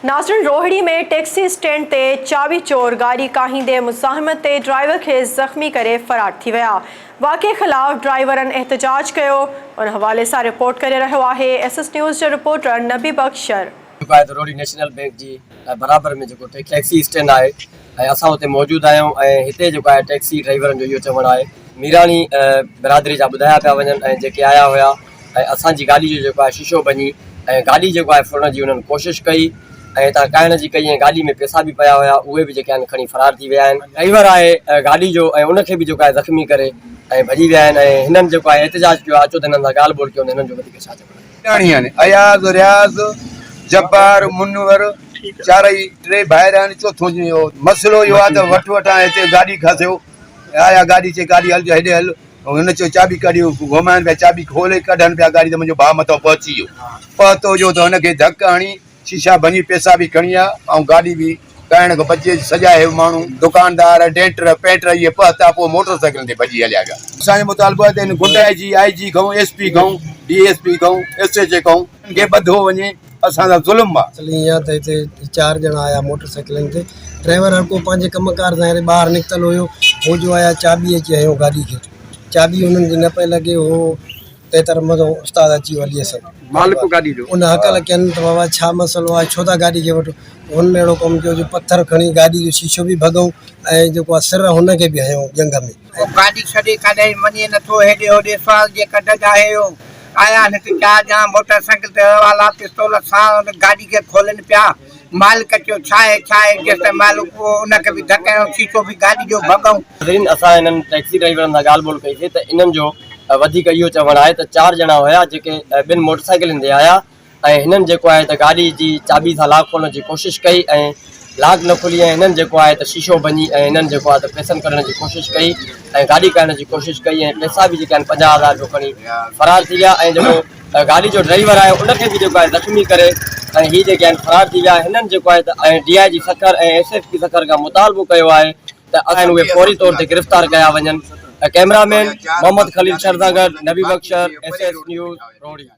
ناظرين Rohri ۾ taxi stand تي چاٻي چور گاڏي ڪاهيندي مزاحمت تي ڊرائيور کي زخمي ڪري فرار ٿي ويا واقعي خلاف ڊرائيورن احتجاج ڪيو ان حوالي سان رپورٽ ڪري رهيو آهي ايس ايس نيوز جو رپورٽر نبي بخش شر. جيڪو آهي ته روهڙي نيشنل بينڪ جي برابر ۾ جيڪو ٽيڪسي اسٽينڊ آهي ۽ اسان اتي موجود آهيون ۽ هتي جيڪو آهي ٽيڪسي ڊرائيورن جو اهو چوڻ آهي ميراڻي برادري جا ٻڌايا پيا وڃن ۽ جيڪي آيا هيا ۽ اسان جي گاڏي جو جيڪو آهي شيشو ڀڃي ۽ گاڏي جيڪو آهي ڦرڻ جي انهن ڪوشش ڪئي ۽ هتان ڪاهڻ جي ڪئي ۽ گاڏي ۾ پئسا به پيا هيا اهي به جيڪي آهن کڻي فرار ٿي ويا آهن ڊرائيور آهي گاڏي جو ۽ ان کي به جيڪو آهي زخمي ڪري ۽ ڀڄي ويا آهن ۽ هنن جيڪو آهي احتجاج ڪيو آهي اچو ته هنن سان ڳالهه ٻولهه ڪيون ته هنن جو وڌيڪ ڇا چوڻ آهي. ڄاڻي آهن اياز، رياض، جبار، منور چارئي ٽي ڀائر آهن چوٿون اهو مسئلو اهو آهي ته وٺ وٺان هتي گاڏي کسيو آيا گاڏي چي گاڏي هل هيڏي هل هن چيو چاٻي ڪڍي گهمائن پيا چاٻي کولي ڪڍن پيا گاڏي ته منهنجو ڀاء مٿان پهچي ويو پهتو جو ته هن کي ڌڪ هڻي شيشا ڀڃي پئسا به کڻي ويا ۽ گاڏي به ڪاهڻ کان بچي سڄا هي ماڻهو دڪاندار ڊينٽر پينٽر اهي پهتا پوء موٽر سائيڪلن تي ڀڄي هليا ويا. اسان جو مطالبو آهي ته هن غنڊا جي آء جي کان ايس پي کان ڊي ايس پي کان ايس ايچ اي کان هن کي ٻڌو وڃي اسان سان ظلم آ. اصل ائين آ ته هتي چار ڄڻا آيا موٽر سائيڪلن تي ڊرائيور هر ڪو پنهنجي ڪم ڪار سان هيڏي ٻاهر نڪتل هيو هو جو آيا چاٻي اچي هنيو گاڏي کي چاٻي هنن جي نه پئي لڳي هو تيتر مزو استاد اچي ويو علي حسن مالڪ گاڏي جو ان هڪل ڪين ته بابا ڇا مسئلو آهي ڇو ٿا گاڏي کي وٺو هن اهڙو ڪم ڪيو جو پٿر کڻي گاڏي جو شيشو به ڀڳئون ۽ جيڪو آ سر هن کي به هنيو ڄنگهه ۾. ڪو گاڏي ڇڏي ڪڏهن وڃي نٿو هيڏي هوڏي سوال جي ڪڍ جا هيو آيا هن تي چار ڄڻا موٽر سائيڪل تي روالا پستول ساڻ گاڏي کي کولين پيا مالڪ چيو ڇاهي ڇاهي جيستائين مالڪ ان کي به ڌڪ هنيو شيشو به گاڏي جو ڀڳئون. ناظرين اسان انهن ٽيڪسي ڊرائيورن سان ڳالهه ٻولهه ڪئي سي ته انهن جو وڌيڪ اهو چوڻ آهي ته چار ڄڻا هيا جيڪي ٻن موٽر سائيڪلن تي آيا ۽ هنن جيڪو آهي ته گاڏي جي چاٻي سان لاڪ کولڻ جي ڪوشش ڪئي ۽ لاڪ نه کلي ۽ هنن جيڪو آهي ته شيشو ڀڃي ۽ هنن جيڪو آهي ته پئسن ڪڍڻ جي ڪوشش ڪئي ۽ گاڏي ڪاهڻ جي ڪوشش ڪئي ۽ پئسا به جيڪي آهن 50 هزار رپيو کڻي فرار ٿي ويا ۽ جيڪو گاڏي جو ڊرائيور آهي ان کي به جيڪو آهي زخمي ڪري ۽ هي جيڪي آهن فرار ٿي ويا هنن جيڪو آهي ته ۽ D I G Sukkur ۽ S S P Sukkur کان مطالبو ڪيو آهي ته آهن اهي فوري طور تي گرفتار ڪيا وڃن ڪئميرا مين محمد خليل شر سان گڏ Nabi Bakhsh Shar S S news Rohri.